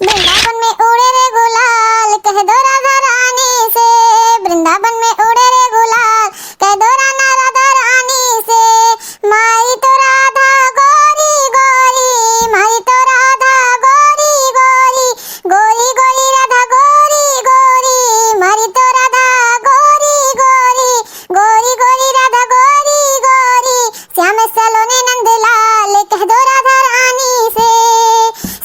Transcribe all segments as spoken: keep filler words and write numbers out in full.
वृंदावन में उड़े रे गुलाल, कह दो राधा रानी से। वृंदावन में उड़े रे गुलाल, कह दो राना राधा रानी से। मारी तो राधा गोरी गोरी, मारी तो राधा गोरी गोरी, गोरी गोरी राधा गोरी गोरी, मारी तो राधा गोरी गोरी, गोरी गोरी राधा गोरी गोरी। श्याम सलोने नंदलाल, कह दो राधा रानी से।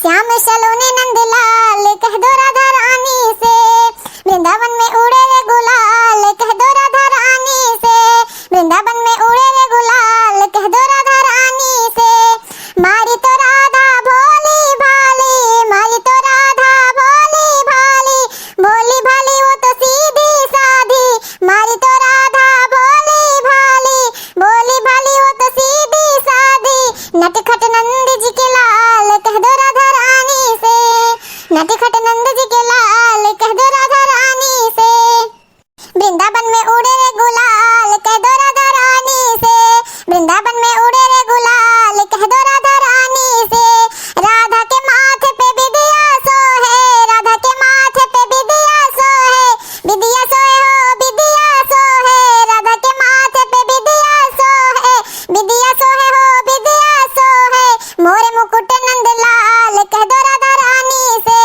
श्याम सलोने नंदलाल, कह दो राधा रानी से। वृंदावन में उड़े रे गुलाल, कह दो राधा रानी से। वृंदावन में उड़े रे गुलाल, कह दो राधा रानी से। मारी तो राधा भोली भाली, मारी तो राधा भोली भाली, भोली भाली वो तो सीधी साधी। मारी तो राधा भोली भाली, भोली भाली वो तो सीधी साधी। नटखट नंद जी के लाल, कह दो राधा रानी से। नटखट नंद जी के लाल, कह दो राधा रानी से। वृंदावन में उड़े रे गुलाल, कह दो राधा रानी से। वृंदावन में उड़े रे गुलाल, कह दो राधा रानी से। राधा के माथे पे बिंदिया सोहे, राधा के माथे पे बिंदिया सोहे, बिंदिया सोहे हो, बिंदिया सोहे। राधा के माथे पे बिंदिया सोहे, बिंदिया सोहे हो, बिंदिया सोहे। मोरे मुकुट नंदलाल, कह दो राधा रानी से।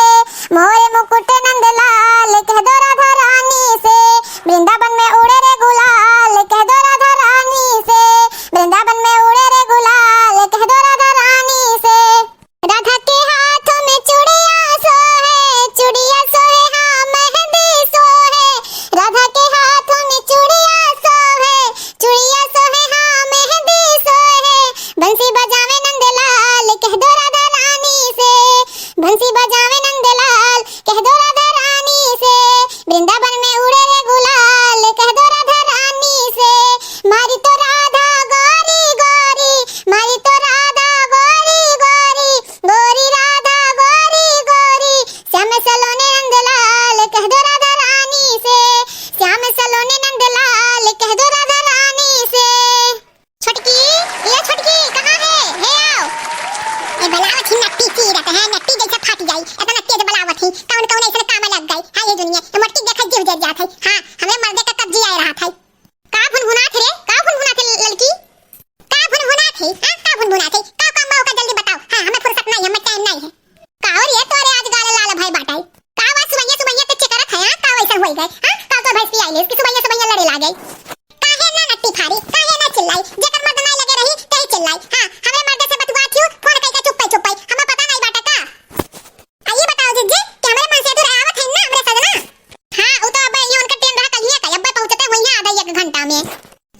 मोरे मुकुट नंदलाल, कह दो राधा रानी से। वृंदावन में उड़े रे गुलाल, कह दो राधा रानी से। वृंदावन में उड़े रे गुलाल, कह दो राधा रानी से। राधा के हाथ में चूड़िया सोहे, चूड़िया सोहे, हाँ, मेहंदी सोहे। राधा के हाथ में चूड़िया सोहे, चूड़िया सोहे, हाँ, मेहंदी सोहे। बंसी बजावे नंदलाल, कह दो राधा रानी से। बंसी बजावे नंदलाल, कह दो राधा रानी से। वृंदावन में उड़े रे गुलाल, कह दो राधा रानी से। मारी तो राधा गोरी गोरी, मारी तो राधा गोरी गोरी, गोरी राधा गोरी गोरी। श्याम सलोने नंदलाल, कह दो राधा रानी से। श्याम सलोने नंदलाल, कह दो राधा रानी से। छोटकी, ए छोटकी, कहाँ है? हे आओ। ए, बुलावत ही, नट्टी चीरत है, नट्टी जैसे फाट जाई, इतना तेज बुलावत ही। कौन कौन ऐसे काम लग गई? हाँ, ये दुनिया, तो मोटकी देखत जीव जर जात है। हाँ, हमरे मर्दे का कब्जी आए रहा था। का भुनभुनात रे? का भुनभुनात है ललकी? का भुनभुनात है? हाँ, का भुनभुनात है? का काम बा ओका जल्दी बताओ। हाँ, हमें फुर्सत नहीं है, हमें टाइम नहीं है। का हो रे तोरे आज गाल लाल भय बाटे? का बा सुबहिया सुबहिया के चेकरत है, हाँ? का वैसा होई गए? हाँ? का तो भैंस पियाई लेस कि सुबहिया सुबहिया लड़े लागे? काहे ना नट्टी फारी, काहे ना चिल्लाई? जेकर मर्द ना लगे रही, तही चिल्लाई। हाँ, हमरे मर्द से बतुआ क्यों? फोन कइके चुप्पे चुप्पे। हमें पता नहीं बाटे का? आ ये बताओ जिज्जी कि हमरे मनसेधुर आवत है ना हमरे सजना? हाँ, उ तो अब ये उनका ट्रेन रहा कहिए का, अब पहुँचते हुई है आधा एक घंटा में।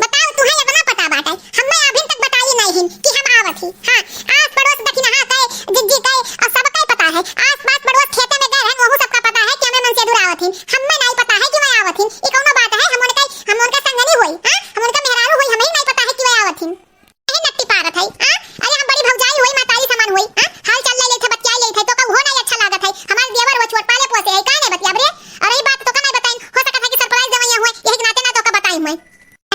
बताओ, तुहे इतना पता बाटे, हमें अभी तक बताई नहीं हिन कि हम आवत ही। हाँ, आस पड़ोस दखिनहा के, जिज्जी के, और सबके पता है। आस पास पड़ोस खेते में गए हैं, वहू सबका पता है कि हमरे मनसेधुर आवत हिन। हमें नहीं पता है कि वह आवत हिन। ई कौनो बात है? हम उनका, हम उनका संगनी होई, हाँ? हम उनका मेहरारू होई, हमें ही नहीं पता है कि वह आवत हिन। काहे नट्टी पारत है, हाँ? अरे हम बड़ी भौजाई होई, महतारी समान होई, हाँ? हाल चाल ले लेत है, बतिया लेत है, तो का उहो नहीं अच्छा लागत है। हमार देवर वो छोट पाले पोसे है, काहे नहीं बतियाब रे? अरे ई बात तो का नहीं बताइन, हो सकत है कि सरप्राइज देवैया हुए, यही के नाते ना तो का बताई हुए।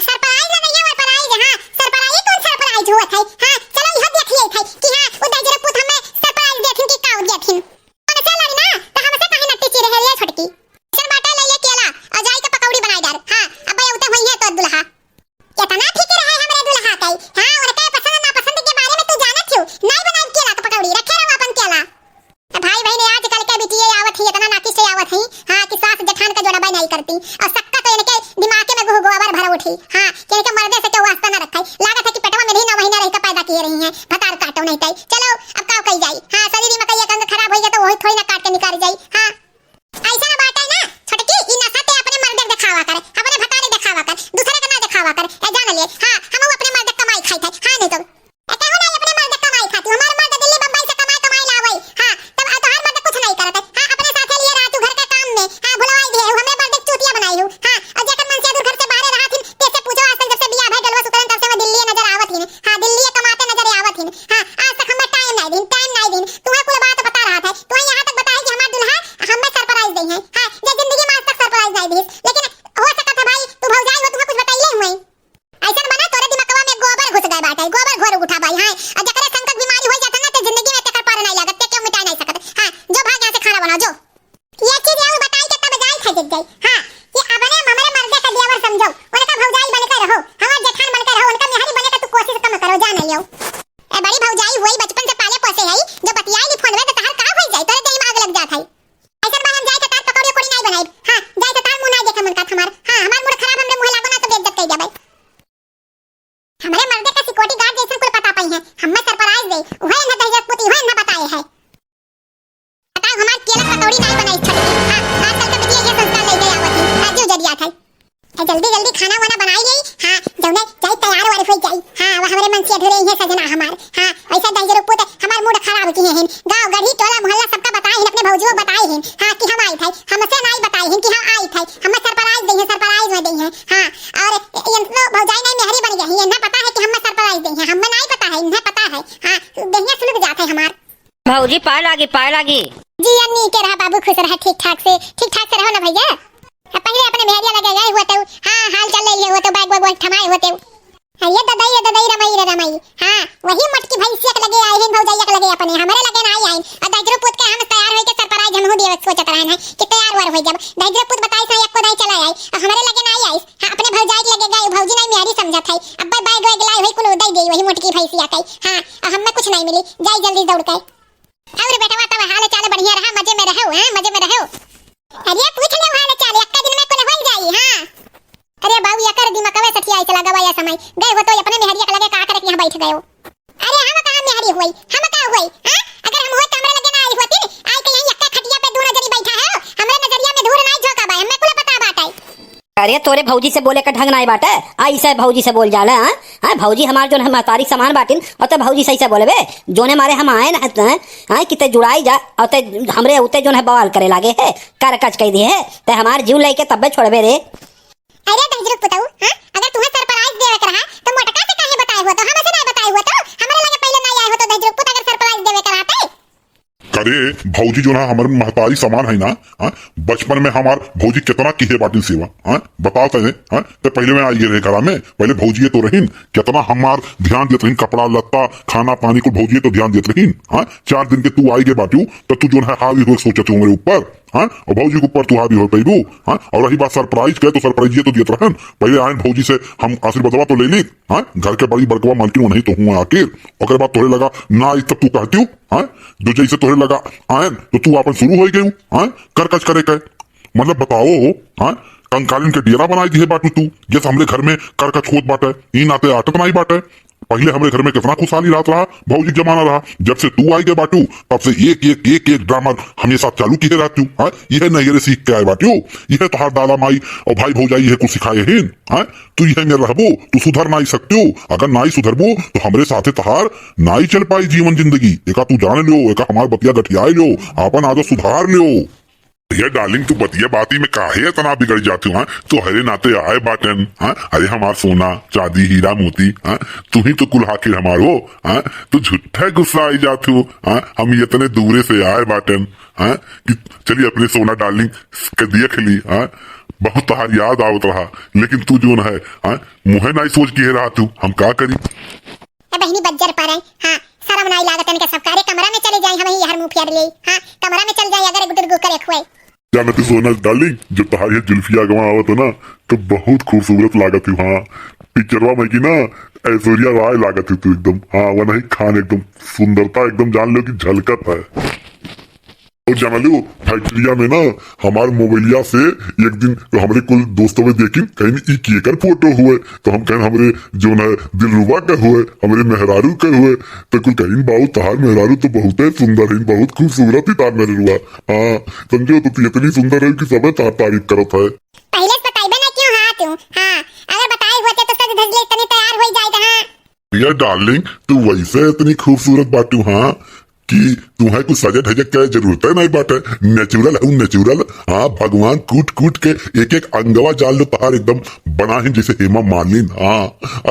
सरप्राइज ना नहीं है, सरप्राइज, हाँ, सरप्राइज कौन सरप्राइज होत है? हाँ, चलो यह देख लेत है कि हाँ, उ दहिजरे पूत हमें सरप्राइज देथिन कि का देथिन। कौन से लड़ी ना, तो हमसे काहे नट्टी चिरे है रे छोटकी? चल बाटा ले ले केला, और जाई के पकौड़ी बनाई डार। हाँ, अब भाई उते हुई है तो दुल्हा। इतना फिक्र है हमरे दुल्हा के। हाँ, उनके पसंद नापसंद के बारे में तू जानत हो? नहीं बनाई केला के पकौड़ी, रखे रहो अपन केला। भाई बहन, आजकल के बिटिये आवत ही, इतना नाकिस से आवत ही, हाँ, कि सास जेठान का जोड़बे नहीं करती। और सक्का तो इनके दिमाग में गुह गोबर भर उठी, हाँ, कि इनके मर्दे से क्यों वास्ता ना रखे। लागत है कि पेटवा में नहीं नौ महीना रह के पैदा किए रही हैं, भतार काटो नहीं तई। चलो, अब का कही जाई? हाँ, शरीर में कई एक अंग खराब होई गया तो वही थोड़ी ना काट के निकाल जाई। हाँ, ऐसा ना बात है ना, छोटकी, ई नशा ते अपने मर्दे के दिखावा कर, अपने भतारे दिखावा कर, दूसरे के ना दिखावा कर। ए, जान ले, हाँ, हम अपने मर्दे कमाई खाई थे, हाँ, नहीं तो। ए, कहूँ नहीं अपने मर्द कमाई खाती, हमार मर्द दिल्ली बम्बई से कमाई कमाई लावे। हाँ, तब आ तोहार मर्द कुछ नहीं करत है। हाँ, अपने साथे लिए रहत हूँ घर के काम में। हाँ, भुलवाई दिए हूँ, हमरे मर्द के चूतिया बनाई हूँ। हाँ, और जेकर मनसेधुर घर से बाहरे रहत हिन, तेसे पूछो, आजकल जब से बियाह भई, डलवा सुतरन, तब से वो दिल्ली नजर आवत हिन। हाँ, दिल्ली कमाते नजर आवत हिन। हाँ, आज तक हमें टाइम नहीं दिन, टाइम नहीं दिन। तुम्हें कुल बात बता रहा था, तुम्हें यहाँ तक बताई कि हमार दुल्हा हमें सरप्राइज दे हैं। हाँ, ये जिंदगी में आज तक सरप्राइज नहीं दी, लेकिन हो सकत है भाई, तू भौजाई हो, तुम्हें कुछ बताइए हुए। कौड़ी नाई बनाई छोटकी। हाँ, आजकल के बिटिया ये संस्कार लइके आवत ही। आजू जरिया था। ए, जल्दी जल्दी खाना वाना बनाई गई। हाँ, जौने जाई तैयार वार हो जाई। हाँ, वो हमरे मन से अधूरे ही है सजना हमार। हाँ, ऐसा दहिजरू पूत हमार मूड खराब किहे हैं। गाँव गढ़ी टोला मोहल्ला सबका बताए हैं, अपने भौजियो बताए हैं। हाँ, कि हम आई थे, हमसे नाई बताए हैं कि हम आई थे, हमें सरप्राइज दे हैं, सरप्राइज में दे हैं। हाँ, और ये तो भौजाई नहीं मेहरी बन गई है, इन्हें पता है कि हमें सरप्राइज दे हैं, हमें नाई पता है, इन्हें पता है। हाँ, दहिया सुलग जात है हमार। भौजी, पाए लागी, पाए लागी। जी अन्नी के रहा बाबू, खुश रहा, ठीक ठाक से, ठीक ठाक से रहो ना भैया। अब पहिले अपने मेहरिया लगे गए हुए तो, हाँ, हाल चाल ले लिए हुए तो, बैग वैग वैग थमाए हुए तो। हाँ, ये ददाई, ये ददाई, रमाई रे रमाई। हाँ, वही मोटकी भैंसिया के लगे आए हैं, भौजैया के लगे अपने, हमरे लगे ना आई आइन। और दहिजरू पूत के हम तैयार होई के सरप्राइज हम हो दिए सोचत रहन है कि तैयार वार होई जब। दहिजरू पूत बताई से एको दाई चला आई, और हमरे लगे ना आई आई। हाँ, अपने भौजाई के लगे गए, भौजी नहीं मेहरी समझत है। अब बैग वैग लाई हुई कुल दे दे वही मोटकी भैंसिया के। हाँ, और हमें कुछ नहीं मिली, जाई जल्दी दौड़ के। और बेटवा, तब हाल चाल बढ़िया रहा, मजे में रहो, हैं, मजे में रहो। अरे पूछ ले हाल चाल, एक्का दिन में कुल होई जाई, हाँ। अरे बाबू, एकर दिमागवे सठिया ऐसे लगा हुआ ये समय। गए हो तो अपने मेहरिया के लगे का करे कि यहाँ बैठ गए हो। अरे हम कहाँ मेहरी हुई, हम का हुई, हाँ? अगर हम हुई तो हमरे लगे ना आई होती, आई के यहीं एक्का खटिया पे दोनों जनी बैठा है, हमरे नजरिया में धूर ना झोंका बा, हमें कुल पता बाटे। अरे तोरे भौजी से बोले का ढंग नाई बाटे, ऐसे भौजी से बोल जाला, हाँ? हाँ, भौजी हमार जोन है महतारी के समान बाटिन, और ते भौजी से ऐसे बोलबे, जोने मारे हम आए ना, हैं? हाँ, कि ते जुड़ाई जा, और ते हमरे उते जोन है बवाल करे लागे है, करकच कह दिए है, ते हमार जीव लेके तब्बे छोड़बे रे। अरे दहिजरू पुतऊ, हाँ? अगर तुम्हें सरप्राइज देवे के रहा, तो मोटका से काहे बताए हुआ तो, हमसे नहीं बताए हुआ तो, हमरे लगे पहले नहीं आए हो तो दहिजरू पुत अगर सरप्राइज देवे के रहा ते। अरे भौजी जो ना हमार महतारी समान है ना, हाँ? बचपन में हमार भौजी कितना किहे बाटिन सेवा, हाँ? बता तने, हाँ? ते पहले में आई रहे घरा में, पहले भौजी तो रहीन, कितना हमार ध्यान देत रहीन, कपड़ा लत्ता, खाना पानी को भौजी तो ध्यान देत रहीन, हाँ? चार दिन के तू आई गए बाटू, तो तू जो है हावी हो सोचत हो मेरे ऊपर, हाँ? और भौजी के ऊपर तू हावी हो पैबू, हाँ? और रही बात सरप्राइज के, तो सरप्राइज ये तो दियत रहन, पहले आयन भौजी से हम आशीर्वादवा तो ले ली, हाँ? घर के बड़ी बड़कवा मालकिन वही तो हुआ आखिर, ओकर बाद तोहरे लगा ना आई तब तू कहती हूँ, हाँ? जो जैसे तोहरे लगा आयन तो तू आपन शुरू हो गई, हाँ? करकच करे के, मतलब बताओ, हाँ? कंकालिन के डेरा बनाई दिए बाटू तू, जैसे हमरे घर में करकच होत बाटे, ई नाते आटत नाई बाटे। पहले हमरे घर में कितना खुशहाली रात रहा, भौजी के जमाना रहा, जब से तू आई गए बाटू, तब से एक, एक, एक, एक ड्रामा हमेशा चालू किए रहतू, हाँ? यह नहीं रे सीख के आए बाटू, यह तोहार दादा माई और भाई भौजाई यह कुछ सिखाए हैं, हाँ? तू यह में रहबो, तू सुधर नाई सकतू, अगर नाई सुधरबो, तो हमरे साथे तोहार नाई चल पाई जीवन जिंदगी, एका तू जान लो, एका हमार बतिया गठियाए लो, आपन आदत सुधार लो। भैया डार्लिंग, तू बतिया बाती में काहे इतना बिगड़ जाती हो, हाँ? तोहरे नाते आए बाटन, हाँ? अरे हमार सोना, चांदी, हीरा, मोती, हाँ? तू ही तो कुल आखिर हमार हो, हाँ? तू झूठा गुस्सा आई जात हो, हाँ? हम इतने दूरे से आए बाटन, हाँ? कि चलिए अपने सोना डार्लिंग के देख ली, हाँ? बहुत तहार याद आवत रहा, लेकिन तू जोन है, हाँ? मुहे नाई सोच के रहा तू, हम का करी? ए बहिनी बज्जर परे, हाँ, शर्म नाई लागत इनके सबका। अरे कमरा में चले जाई, हम ही हर मुंह फेर ले, हाँ, कमरा में चल जाई, अगर एक दुर्गु करे खुए। जाना तू सोना डार्लिंग, जब तहार ये जुल्फिया अगवा आवत हो ना, तो बहुत खूबसूरत लागत हो, हाँ। पिक्चरवा में की ना ऐश्वर्या राय लागत हो तू एकदम, हाँ, वो नहीं खान एकदम सुंदरता एकदम जान लो कि झलकत है। और जाना लो, फैक्ट्रिया में ना हमार मोबाइलिया से एक दिन तो हमरे कुल दोस्तों में देखिन, कहीं ई केकर फोटो हुए, तो हम कहें हमरे जो ना दिलरुबा के हुए, हमरे मेहरारू के हुए, तो कुल कहीं बाऊ तहार मेहरारू तो बहुत है सुंदर है, बहुत खूबसूरत ही तार मेहरारुआ। हाँ, समझो तो तू इतनी सुंदर है कि सब तार तारीफ करत है। पहले से बताइबे ना क्यों? हाँ तू, हाँ, अगर बताए हुए तो सज धज ले इतने तैयार हो ही जाए हाँ। यार डार्लिंग, तू वैसे इतनी खूबसूरत बाटू हाँ कि तुम्हें कुछ सजे धजे के जरूरत है नहीं बाटे, नेचुरल है नेचुरल। हाँ, भगवान कूट कूट के एक एक अंगवा जान लो तहार एकदम बना है जैसे हेमा मालिन। हाँ,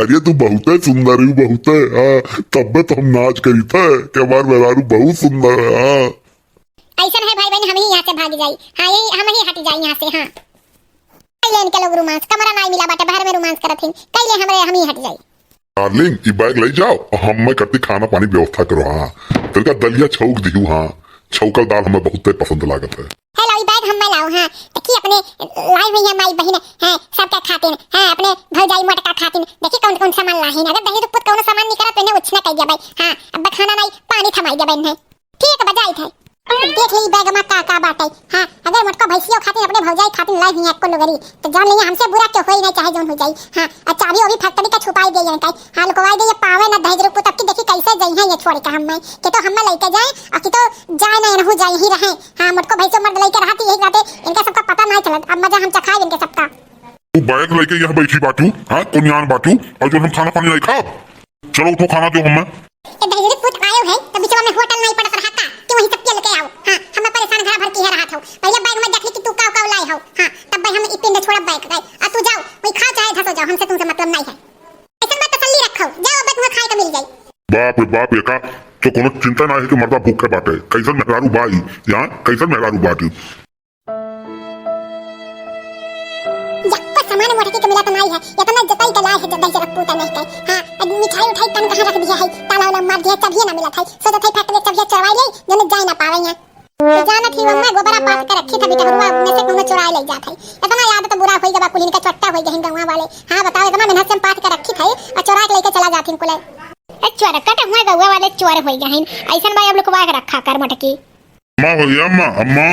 अरे तू बहुत है सुंदर है, बहुत है। हाँ, तब्बे तो हम नाच करी थे कि हमार मेहरारू बहुत सुंदर है। हाँ। ऐसन है भाई बहन, हम ही यहाँ से भाग जाई। हाँ, यही हम ही हट जाई यहाँ से। हाँ, कैले इनके लोग रोमांस, कमरा नाई मिला बाटे, बाहर में रोमांस करत हिन, कैले हमरे हम ही हट जाई। डार्लिंग, ई बैग ले जाओ और हम मैं करती खाना पानी व्यवस्था करो। हाँ, तनिका दलिया छौंक दिहू। हाँ, छौंकल दाल हमें बहुत पसंद लागत है। हेलो, ई बैग हम मैं लाओ। हाँ, देखी अपने लाई हुई है माई बहन, हैं, सबका खातिन, हैं, अपने भौजाई मोटका खातिन। देखी कौन कौन सामान लाहिन। अगर दही दुप्पुत कौन सामान निकलत तो इन्हें उछना कह दिया भाई। हाँ, अब खाना नाई, पानी थमाई दिया इन्हें। ठीक बजाई थे। देख ले ई बैग में का का बाटे। हाँ, अगर मोटका भैंसियों खातिन अपने भौजाई खातिन लाई हुई है कुल गरी, तो जान लिए हमसे बुरा क्यों होई ना चाहे जौन हो जाई। हाँ, और चाबी वो भी फैक्ट्री का छुपाई दे यहाँ का। हाँ, लुकवाई दे ये पावे ना दहेज रूप तब की देखी कैसे जाई है ये छोड़ के हम मैं। कि तो हम मैं लेके जाए और कि तो जाए ना इनहू जाए ही रहे। हाँ, मोटको भैंसो मर्द लइके रहत ही, यही नाते इनके सबका पता नाहीं चलत। अब मजा हम चखाइब इनके सबका। तू बैग लइके यहाँ बैठी बाटू, हाँ, कोनियान बाटू, और जो हम खाना पानी नाहीं खाब। चलो उठो, खाना दो हमें। ए दहिजरी पूत आयो है, तो बिचवा में होटल नाहीं पड़त रहा का, कि वहीं सब के लेके आओ। हाँ, हमें परेशान घरा भर की है रहत हो। पहले बैग में देख ली कि तू काव काव लाए हो। हाँ, तब भाई हम ई पिंड छोड़ब बैग गए। आ तू जाओ, वही खाओ चाहे धसो जाओ, हमसे तुमसे मतलब नाहीं है। ऐसन में तसल्ली रखो, जाओ अब तुम्हें खाए का मिल जाए। बाप रे बाप, एका तो कोनो चिंता नाहीं है कि मर्दा भूखे बाटे। कैसन मेहरारू बाई, यहाँ कैसन मेहरारू बाटे। यक्को सामान मोटकी के मिलत नाहीं है, इतना जताई के लाए है, जब दहिजरक पूत नाहीं के। हाँ, अब मिठाई उठाई तन कहाँ रख दिया है, ताला वाला मार दिया, चाबिये ना मिलत है। सोचत है फैक्ट्री चाबिये चोरवाई ले, जने जाए ना पावे यहाँ। तो जानत ही अम्मा गोबरा पाथ के रखी था, बिटहुआ में से कोनो चोराए ले जात है। इतना याद तो बुरा होई गबा, कुलिन का चट्टा होई गहिन गौवा वाले। हाँ बताओ, इतना मेहनत से हम पाथ के रखी था, और चोरा के लेके चला जात ही कुले। ए चोर, कट हुए गौवा वाले चोर होई गहिन, ऐसन भाई अब लुकवा के रखा कर मोटकी। अम्मा हो गया, अम्मा, अम्मा।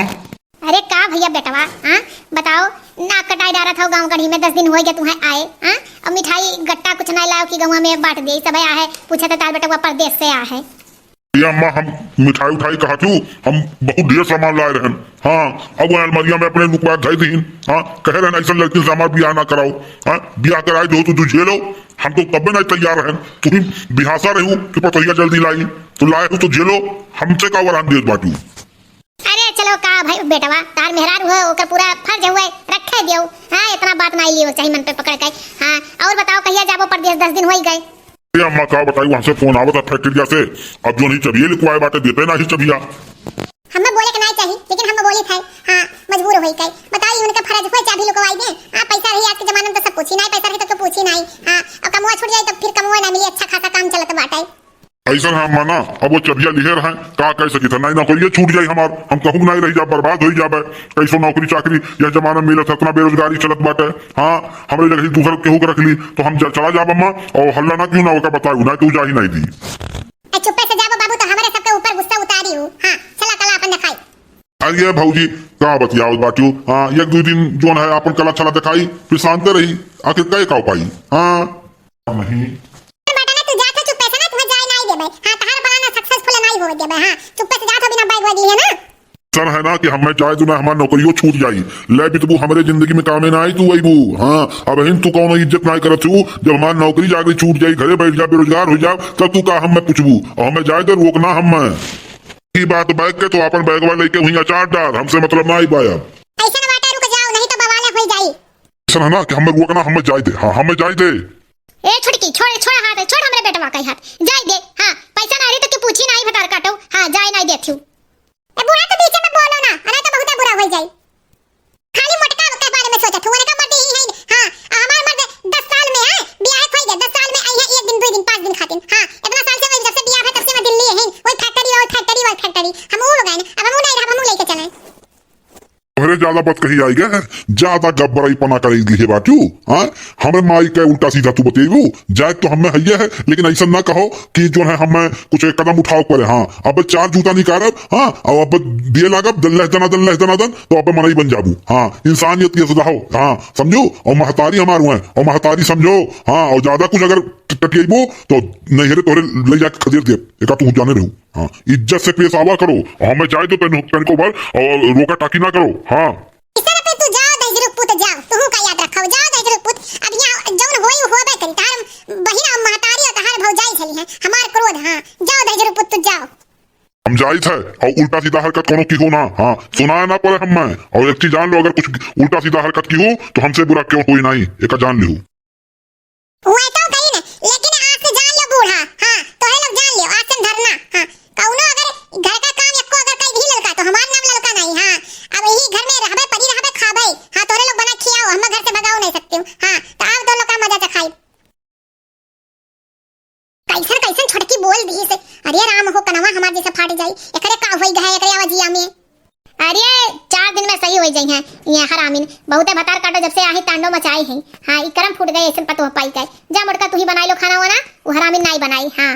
अरे का भैया बेटवा, हाँ? बताओ, नाक कटाई डारत हो गाँव गढ़ी में, दस दिन होइ गए तुम्हें आए, हाँ? अब मिठाई गट्टा कुछ नाहीं लाओ कि गौवा में बाँट दे, सब आए, पूछे तो तार बेटवा परदेस से आए। ये अम्मा, हम मिठाई उठाई कहा थू, हम बहुत ढेर सामान लाए रहन। हाँ, अब वो अलमारिया में अपने लुकवा धई दीन। हाँ, कहे रहन ऐसन लड़किन से हमार बियाह ना कराओ। हाँ, बियाह कराई दो तो तू झेलो, हम तो तब्बे नाहीं तैयार रहन। तू ही बिहासा रहू कि पतोहिया जल्दी लाई, तो लाए हो तो झेलो, हमसे का वरदान देत बाटू। अरे चलो का भाई बेटवा, तार मेहरारू हो, ओकर पूरा फर्ज हुए, रखे दियो। हाँ, इतना बात नाहीं लियो चाही मन पे पकड़ के। हाँ, और बताओ कहिया जाबो परदेस, दस दिन होइ गए। ए अम्मा का बताई, वहाँ से फोन आवत है फैक्ट्रिया से, अब जो नहीं चबिये लुकवाए बाटे, देते नाहीं चबिया। हमें बोले के नाहीं चाही, लेकिन हम बोली थे। हाँ, मजबूर होई के। बताओ, ये उनका फर्ज हुए चाबी लुकवाई दे। हाँ, पैसा रही आज के जमाने में तो सब पूछी नाहीं, पैसा रही तो क्यों पूछी नाहीं। हाँ, अब कमवा छूट जाए तो फिर कमवा ना मिली, अच्छा खासा काम चलत बाटे। ऐसन है अम्मा ना, अब वो चबिया लिहे रहे, का कह सकी था, नाहीं नौकरिये छूट जाई हमार, हम कहूँ नाहीं रही जाब, बर्बाद होई जाबे। कैसो नौकरी चाकरी यह जमाना में मिलत है, इतना बेरोजगारी चलत बाटे। हाँ, हमरे जगह दूसर केहू के रख ली, तो हम ज-, चला जाब अम्मा, और हल्ला ना क्यों ना ओका बताऊ, नाहीं तो जा ही नाहीं दी। ए, चुप्पे से जाबो बाबू, तो हमरे सबके ऊपर गुस्सा उतारी हूँ। हाँ, चला कला अपन दिखाई। अरे भौजी, का बतियावत बाटू? हाँ, एक दो दिन जोन है अपन कला छला दिखाई, फिर शांत रही, आखिर कहे का उपाय? हाँ, नहीं। बेटा ना, तू जात हो चुप्पे से ना, तुम्हें जाए नाहीं देबे। हाँ, तहार प्लान ना successful नाहीं होवे देबे। हाँ, चुप्पे से जात हो बिना बैग वैग लिए ना। सर है ना कि हमें जाए तो ना हमार नौकरियों छूट जाई। ले बितबू, हमरे जिंदगी में कामे ना आई तू अइबू। हाँ, अब हिन तू कौनो इज्जत ना करत हू, जब हमार नौकरी चाकरी छूट जाई, घरे बैठ जा, बेरोजगार हो जाब, तब तू का हमें पूछबू? और हमें जाए दे, रोकना हमें। ई बात बैग के तो अपन बैगवा लेके हुई अचार डार, हमसे मतलब ना आई पाया। ऐसे ना बाटा, रुक जाओ, नहीं तो बवाले हो जाई। ऐसा है ना कि हमें रोकना, हमें जाए दे, हाँ, हमें जाए दे। ए छुटकी, छोड़, छोड़ हाथ, छोड़ हमरे बेटवा का हाथ, जाए दे। हाँ, पैसा ना रही तो कि पूछी नाहीं, भतार काटो। हाँ, जाए नाहीं देती हूँ। ए बूढ़ा, तो बीच में बोलो ना, अरे तो बहुत बुरा हो जाई। खाली मोटका के बारे में सोचत हूँ, उनका मर्द ही है। हाँ, आ हमार मर्द दस साल में है, बियाह खोई गए, दस साल में आई है एक दिन, दो दिन, पाँच दिन खातिर। हाँ, इतना साल से वही जब से बियाह है तब से मैं दिल्ली है, वही फैक्ट्री, वही फैक्ट्री, वही फैक्ट्री। हम वो हो गए ना, अब हम वो नहीं रहा, हम वो लेके चले। तोहरे ज्यादा बतकही आई गए, ज्यादा गब्बराई पना करे लिए बाटू। हाँ, हमरे माई के उल्टा सीधा तू बतेबू, जाए तो हमें हइये है, लेकिन ऐसा ना कहो कि जो है हमें कुछ एक कदम उठाओ पड़े। हाँ, अब चार जूता निकारब, हाँ, और अब दिए लागब, दल्लह दना दन, लह दना दन, तो अब मनई बन जाबू। हाँ, इंसानियत के सदा हो, हाँ, समझो, और महतारी हमार हुए, और महतारी समझो, हाँ, और ज्यादा कुछ अगर ट-, टटियाइबो, तो नैहरे तोहरे ले जाके खदेड़ देब, एका तू जाने रहू। हाँ, इज्जत से पेश आवा करो, और हमें जाए दो तन-, तनको भर, और रोका टाकी ना करो। हाँ। इस तरह पे तू जाओ दहिजरू पूत जाओ, तू का याद रखो, जाओ दहिजरू पूत। अब यहाँ जौन होई होबे करी, तहार बहिन और महतारी और तहार भौजाई झली है, हमार क्रोध, हाँ, जाओ दहिजरू पूत तू जाओ। हम जाइत है, और उल्टा सीधा हरकत कोनो की हो ना, हाँ, सुनाए ना पड़े हमें। और एक चीज जान लो, अगर कुछ उल्टा सीधा हरकत की हो, तो हमसे बुरा क्यों कोई नहीं, एका जान लिहू। हुआ तो कही ना, लेकिन आज से जान लो बूढ़ा, हाँ, तोहरे लोग जान लियो, आज से हम धरना, हाँ, कौनो अगर घर का काम एको अगर कई भी ललका, तो हमार नाम ललका नहीं, हाँ, अब यही घर में रहबे, परी रहबे, खाबे, हाँ, तोहरे लोग बना खियाओ, हम घर से भगाओ नहीं सकती हूँ, हाँ, तो आओ दोनों का मजा चखाई। कैसन कैसन छोटकी बोल दी से, अरे राम हो, कनवा हमार जैसे फाट जाई, एकरे का होई गए, एकरे आवाजिया में। अरे, चार दिन में सही होई जइहैं, ये हरामिन। बहुते भतार काटो, जब से आही तांडो मचाई है। हाँ, ई करम फूट गए, ऐसन पतोह पाई गए। जा मोटका, तू ही बनाई लो खाना वाना, वो हरामिन नाई बनाई। हाँ।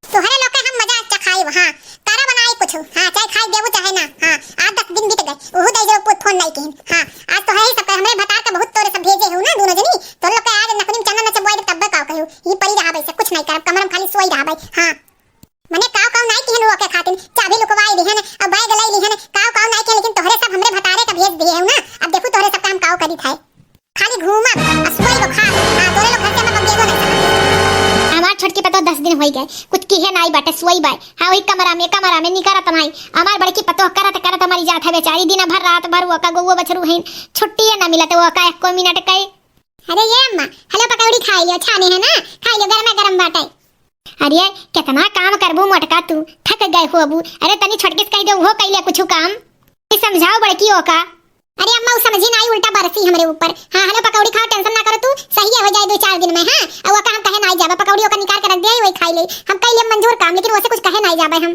तोहरे लोग के हम मजा चखाई, हाँ। करा बनाई कुछ, हाँ, चाहे खाई देबू चाहे ना। हाँ, आज दस दिन बीत गए, उहू दे जो पूत फोन नहीं किन। हाँ, आज तो है ही सबका, हमरे भतार का बहुत तोरे सब भेजे हो ना, दोनों जनी। तोरे लोग के आज नखनी में चना नचबवाई तब्बे काव कहू। ये परी रहा भाई से, कुछ नहीं करब, कमर में खाली सोई रहा भाई। हाँ। मने काव काव नाई किहन ओके खातिन, चाबी लुकवाई दिहन, अब बैग लाई लिहन, काव काव नाई थे बेचारी दिन भर रात भर ओका गौवा बछरू हइन, छुट्टिए ना मिलत ओका एक्को मिनट कई। अरे ये अम्मा, हलो पकौड़ी खाइ लियो, छाने है ना, खाइ लियो, गरमे गरम बाटे। अरे केतना काम करबू मोटका तू, थक गए होबू। अरे तनी छोटकी से कहि दे, उहो कइ ले कुछ काम। ई समझाओ बड़की ओका। अरे अम्मा, उ समझी नाई, उल्टा बरसी हमरे ऊपर। हाँ, हलो पकौड़ी खाओ, tension ना करो तू, सही हो जाए दो चार दिन में। हाँ, अउ ओका हम कहे नाई जाबे, पकौड़ी ओका निकाल के रख दिया, वही खाइ ले। हम कइ लेब मंजूर काम, लेकिन ओसे कुछ कहे नाई जाबे हम।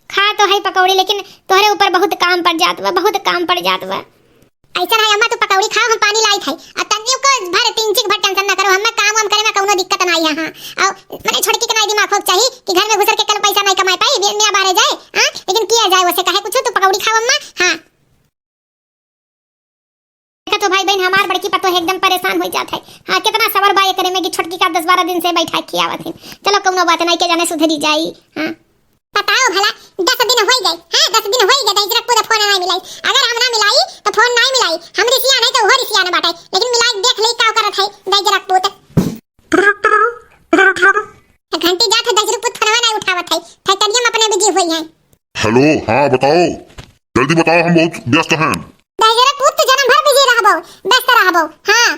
खा तो है पकौड़ी, लेकिन तोहरे ऊपर बहुत काम पड़ जात बा, बहुत काम पड़ जात बा। अइसन है अम्मा, तू पकौड़ी खाओ, हम पानी लाइत है। अब तनियो को भर, तीन चीक भर tension ना करो, हमें काम वाम करे में कौनो दिक्कत नाई है। हाँ, अउ मने छोटकी के नाई दिमाग होक चाही कि घर में घुसर के कल पैसा नाई कमाए पाई, बे-, मियाँ बाहरे जाए। हाँ, लेकिन किया जाए वैसे, कहे कुछ, तू पकौड़ी खाओ अम्मा। हाँ। देखा तो भाई बहन, हमार बड़की पतोह एकदम परेशान होइ जात है। हाँ, केतना सबर बा एकरे में कि छोटकी का दस बारह दिन से बैठा के खियावत है। चलो कौनो बात नाई, के जाने सुधरी जाई। हाँ। बताओ भला, दस दिन होइ गए, हाँ, दस दिन होइ गए, दहिजरक पूत फोन नाई मिलाई। अगर हम ना मिलाई, तो फोन नाई मिलाई। हम रिसिया नहीं, तो वो रिसिया ना बाटे, लेकिन मिलाई देख ले का करत है, दहिजरक पूत। घंटी जात है, दहिजरक पूत फोनवा नाई उठावत है, फैक्ट्रिया में अपने busy होई है। हेलो, हाँ, बताओ, जल्दी बताओ, हम बहुत व्यस्त हैं। दहिजरक पूत तो जन्म भर busy रहबो, व्यस्त रहबो, हाँ।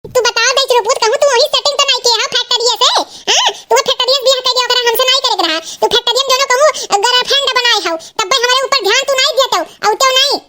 तू बताओ दहिजरक पूत, कहूँ तू वही setting तो नाई किए हो फैक्ट्रिया से, हाँ? तू फैक्ट्रिया से बियाह कर दिया, ओकरा हमसे नाई करे के रहा। तू फैक्ट्रिया में जोनो कहूँ girlfriend बनाए हो, तब भी हमरे ऊपर ध्यान तू नाई दिया तो, अउ तो नाई।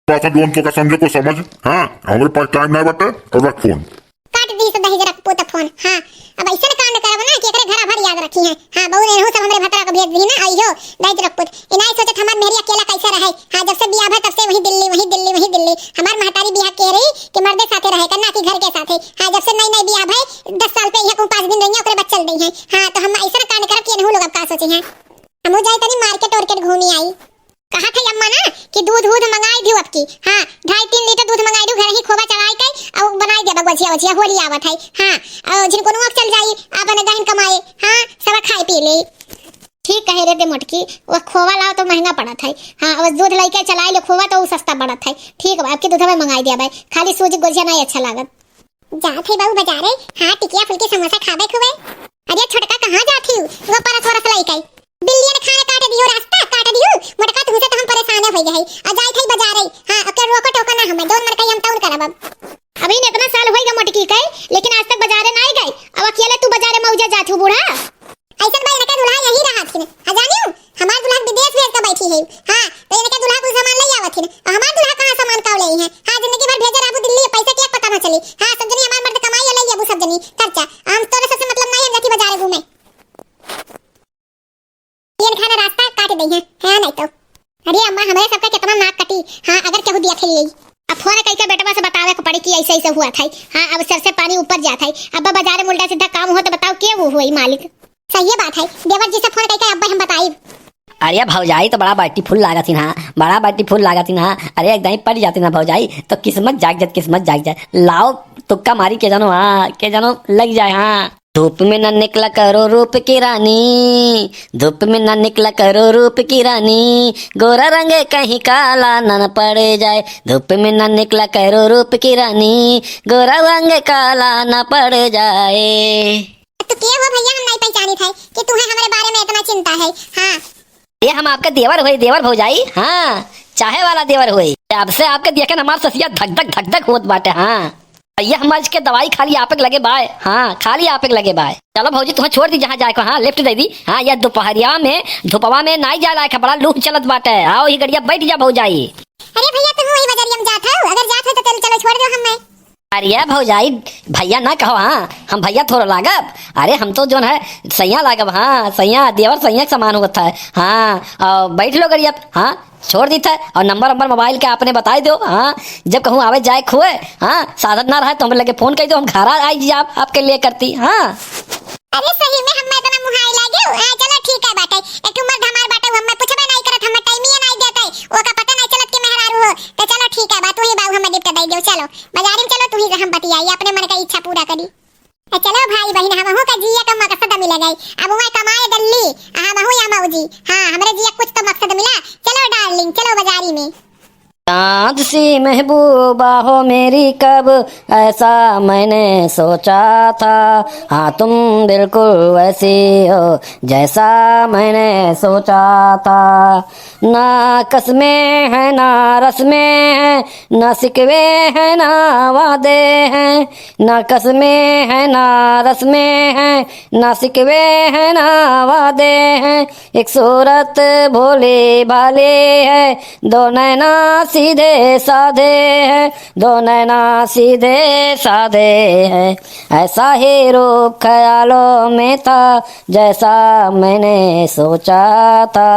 पासा जोन तो का समझे को समझ, हाँ? हमरे पास time नाई बाटे, और रख फोन। काट दी से दहिजरक पूत फोन, हाँ। अब अइसन कांड करब ना कि एकरे घरा भर याद रखी हैं। हाँ, बहू नेहू सब हमरे भतरा को भेज दी ना, अइहो दहिजरक पूत। ई नाई सोचत हमार मेहरी अकेला कैसे रहे। हाँ, जब से बियाह भा तब से वही दिल्ली, वही दिल्ली, वही दिल्ली। हमार महतारी बियाह के रही कि मर्दे साथे रहे, करना कि घर के साथे। हाँ, जब से नई नई बियाह भई, दस साल पे यहाँ कहूँ पाँच दिन रही हैं, ओकरे बाद चल दी हैं। हाँ, तो हम अइसन कांड करब कि एनहू लोग अब का सोची हैं। हमहू जाई तनी market वार्केट घूमी आई। कहत है अम्मा ना कि दूध वूध मंगाई दियो अब की। हाँ, ढाई तीन लीटर दूध मंगाई दियो, घर ही खोवा चढ़ाई के, अउ बनाई देबा गोझिया वोझिया, होली आवत है। हाँ, अउ झिनकुनुआ के चल जाई, आपन गहन कमाए। हाँ, सब खाए पी ले। ठीक कहे रे ते मोटकी, वो खोवा लाओ तो महंगा पड़त है। हाँ, अब दूध लइके चलाए ले खोवा तो उ सस्ता पड़त है। ठीक बा, अब की दूध में मंगाई देबा, खाली सूजी गोझिया नाई अच्छा लागत। जात है बहू बजारे, हाँ, टिकिया फुलकी समोसा खाबे खूबे। अरे छोटका कहाँ जात ही? वो परस वरस लइके। बिल्लियन खाने काट दियो रास्ता, काट दियो। मोटका तुहसे तो हम परेशान होइ गए है। आ जात है बजारे, हाँ, अब के रोको टोको ना हमें, जौन मन कही हम तौन करब अब। अभी ने इतना साल होइगा मोटकी के, लेकिन आज तक बजारे नाई गए। अब अकेले तू बजारे मौजा जात हूँ बूढ़ा। अइसन बा इनका दुल्हा यही रहा थिन। आ जानियो, हमार दुल्हा विदेश भेज के बैठी है। हाँ, तो इनके दुल्हा कुल सामान ले आवत हिन। और हमार दुल्हा कहाँ सामान काव ले है? हाँ, जिंदगी भर भेजे रहबू दिल्ली, पैसा के एक पता ना चली। हाँ, समझनी हमार मर्द कमाई ले लेबू सब जनी खर्चा। हम तोरे सबसे मतलब नहीं, हम जाती बजारे घूमे। ये खाना रास्ता काट दे है, है नहीं तो। अरे अम्मा, हमरे सबका कितना नाक कटी। हाँ, अगर केहू दिया थे यही। अब फोन कइके बेटवा से बतावे के पड़ी कि ऐसे ऐसे हुआ था। हाँ, अब सर से पानी ऊपर जात है। अब बजारे में उल्टा सीधा काम हो तो बताओ के वो हुई मालिक। सही बात है, देवर जी से फोन कइके अब्बे हम बताइब। अरे भौजाई तो बड़ा beautiful लागत ही ना, बड़ा beautiful लागत ही ना। अरे एकदम पट जाती ना भौजाई, तो किस्मत जाग जात, किस्मत जाग जात। लाओ तुक्का मारी के जानो, हाँ, के जानो लग जाए, हाँ। धूप में ना निकला करो रूप की रानी, धूप में ना निकला करो रूप की रानी, गोरा रंग कहीं काला ना पड़ जाए। धूप में ना निकला करो रूप की रानी, गोरा रंग काला ना पड़ जाए। तो के हो भैया, हम नहीं पहचानी थे कि तुम्हें हमारे बारे में इतना चिंता है। हाँ। ये हम आपके देवर होई, देवर भौजाई, हाँ, चाहे वाला देवर होई। अब से आपके देखे न हमार ससिया धक धक धक धक होत बाटे, हाँ। ये हम आज के दवाई खाली आपे के लगे बाय, हाँ, खाली आपे के लगे बाय। चलो भौजी, तुम्हें छोड़ दी जहाँ जाए को, हाँ, lift दे दी, हाँ, ये दोपहरिया में, धुपवा में नाई जाए लायक है, बड़ा लू चलत बाटे। आओ ही गड़िया बैठ जा भौजाई। अरे भैया, तुम वही बजरिया में जात हो, अगर जात हो तो चल, चलो छोड़ दो हमें। अरे भौजाई, भैया ना कहो, हाँ, हम भैया थोड़ा लागब। अरे हम तो जोन है सैया लागब, हाँ, सैया, देवर सैया के समान होत है, हाँ। और बैठ लो गड़िया, हाँ, छोड़ दी था। और नंबर नंबर मोबाइल के आपने बताई दो, हाँ, जब कहूँ आवे जाए खोए, हाँ, साधन ना रहे तो हम लगे फोन कर दो, हम घर आ आई जी आप, आपके लिए करती, हाँ। अरे सही में हमें इतना मुहाई लागे, हाँ, चलो ठीक है बाटे, एक ठो मर्द हमार बाटे, हमें पूछबे नहीं करत, हमें टाइम ही नहीं देते, ओका पता नहीं चलत कि मेहरारू हो, तो चलो ठीक है बात, वही बाबू हमें लिफ्ट दे दो, चलो। बाजारी में चलो, तू ही से हम बतियाई, अपने मन का इच्छा पूरा करी। ए, चलो भाई बहिन, हमहू का जिए का मकसद मिल गई। अब वह कमाए दल्ली, आ हमहू या मौजी। हाँ, हमरे जिए कुछ तो मकसद मिला। चलो डार्लिंग, चलो बाजारी में। चांद सी महबूबा हो मेरी, कब ऐसा मैंने सोचा था। हाँ, तुम बिल्कुल वैसी हो जैसा मैंने सोचा था। ना कस्में हैं, ना रस्में हैं, ना शिकवे हैं, ना वादे हैं। ना कस्में हैं, ना रस्में हैं, ना शिकवे हैं, ना वादे हैं। एक सूरत भोली भाली है, दो नैना सीधे साधे हैं, दो नैना सीधे साधे हैं। ऐसा ही रूप ख्यालों में था, जैसा मैंने सोचा था।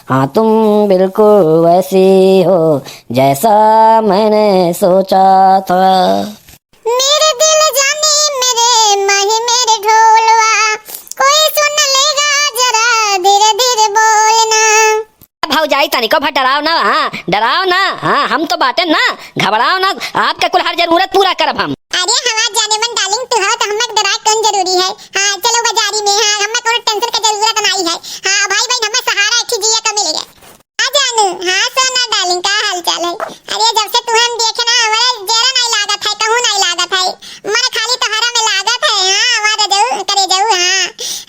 हाँ, तुम बिल्कुल वैसी हो, जैसा मैंने सोचा था। मेरे दिल जाने, मेरे माही, मेरे ढोलवा, कोई सुन लेगा, जरा धीरे धीरे बोलना। भौजाई, तनिको भर डराओ ना, हाँ, डराओ ना, हाँ, हम तो बाटेन ना, घबराओ ना, आपके कुल हर जरूरत पूरा करब हम। अरे हमार जानेमन darling, तू हव तो हमें डराए कौन जरूरी है? हाँ, चलो बाजारी में, हाँ, हमें कौनो tension के जरूरत नाई है। हाँ, भाई बहन, हमें सहारा एक ही जिए का मिल गया। हाँ जानू, हाँ सोना darling, का हाल चाल है? अरे जब से तुहे हम देखे ना, हमारे जरा नाई लागत है, कहूँ नाई लागत है, मन खाली तोहरा में लागत है। हाँ, हमार रजऊ, करे जाऊ, हाँ,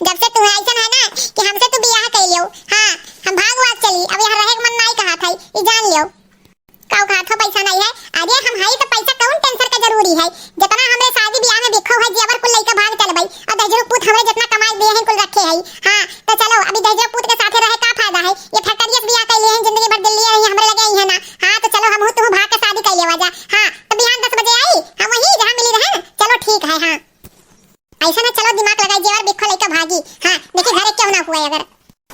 जब से तुहे ऐसन है ना कि हमसे तू बियाह कर लियो, हाँ, हम भाग भाग चली, अब यहाँ रहे के मन नाई कहत है, ई जान लियो। काऊ कहत हो पैसा नाई है? अरे हम हई तो पैसा कौन tension का जरूरी है? जितना हमरे शादी बियाह में बिखो है जेवर कुल लइका भाग चलबई, और दहिजरू पूत हमरे जितना कमाई दे हैं कुल रखे है। हाँ, तो चलो अभी दहिजरू पूत के साथे रहे का फायदा है? ये factory से बियाह कर लिए हैं, जिंदगी भर दिल्ली रही हमरे लगे ही है ना। हाँ, तो चलो हम तू भाग के शादी कर लेवा जा। हाँ, तो बिहान दस बजे आई, हम वहीं जहाँ मिली रहे ना। चलो ठीक है, हाँ। ऐसा ना चलो दिमाग लगाई, जेवर बिखो लइका भागी। हाँ, देखी घरे क्यों ना हुआ अगर।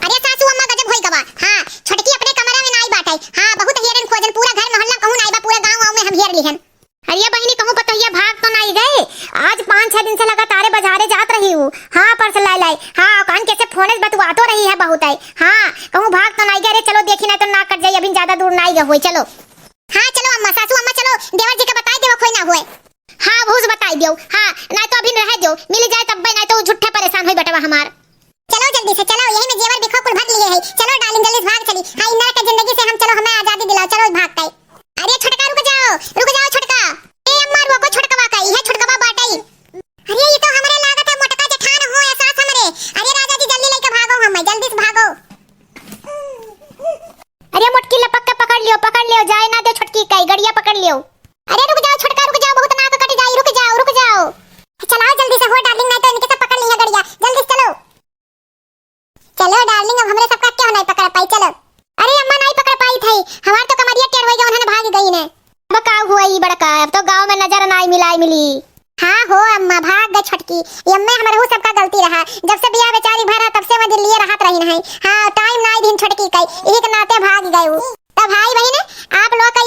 अरे सासू अम्मा गजब होई गवा। हाँ, छोटकी अपने कमरा में नाई बाटे। हाँ, बहुत हेरन खोजन, पूरा घर मोहल्ला कहूँ नाई बा, पूरा गाँव वाँव में हम हेर लिहन। अरे बहिनी, कहूँ पतोहिया भाग तो नाई गए? आज पाँच छह दिन से लगातार बजारे जात रही हूँ। हाँ, पर्स लाए लाए। हाँ, कान कैसे फोन से बतुआ तो रही है बहुत है। हाँ, कहूँ भाग तो नाई गए? अरे चलो देखी, नाई तो नाक कट जाई, अभी ज्यादा दूर नाई गए हुए। चलो। हाँ, चलो अम्मा, सासू अम्मा, चलो देवर जी के बताई देवा कोई ना हुए। हाँ, भूस बताई दियो। हाँ, नाई तो अभी रह दियो, मिल जाए तब्बे, नाई तो झूठे परेशान होई बेटवा हमार। चलो जल्दी से चलो, यही में जेवर बिखो कुल भर लिए है। चलो darling, जल्दी से भाग चली। हाँ, इ नरक के जिंदगी से हम, चलो हमें आजादी दिलाओ, चलो भाग के। अरे छोटका रुक जाओ, रुक जाओ छोटका। ए अम्मा रोको छोटकवा का, इहे छोटकवा बाटई। अरे ये तो हमरे लागत है मोटका जेठान हो या सास हमरे। अरे राजा जी जल्दी लेके भागो, हम जल्दी से भागो। अरे मोटकी लपक के पकड़ लियो, पकड़ लियो, जाए ना दे छोटकी कई, गड़िया पकड़ लियो। अरे रुक जाओ छोटका, रुक जाओ, बहुत नाक कट जाई, रुक जाओ, रुक जाओ। चलाओ जल्दी से हो darling, नाई तो इनके सब पकड़ लिया गड़िया, जल्दी से चलो। चलो darling, अब हमरे सबका क्यों नाई पकड़ पाई, चलो। अरे अम्मा नाई पकड़ पाई थई, हमार तो कमरिया टेढ़ होई गई, उन्हन भाग गई ने। अब का हुआ ई बड़का, अब तो गाँव में नजर नाई मिलाई मिली। हाँ हो अम्मा, भाग गए छोटकी। ये अम्मा हमरहू सबका गलती रहा, जब से बियाह बेचारी भरा तब से वहाँ दिल्ली रहत रही नहीं। हाँ, time नाई दिन छोटकी कई, यही के नाते भाग गए उ। तो भाई बहिन, आप लोग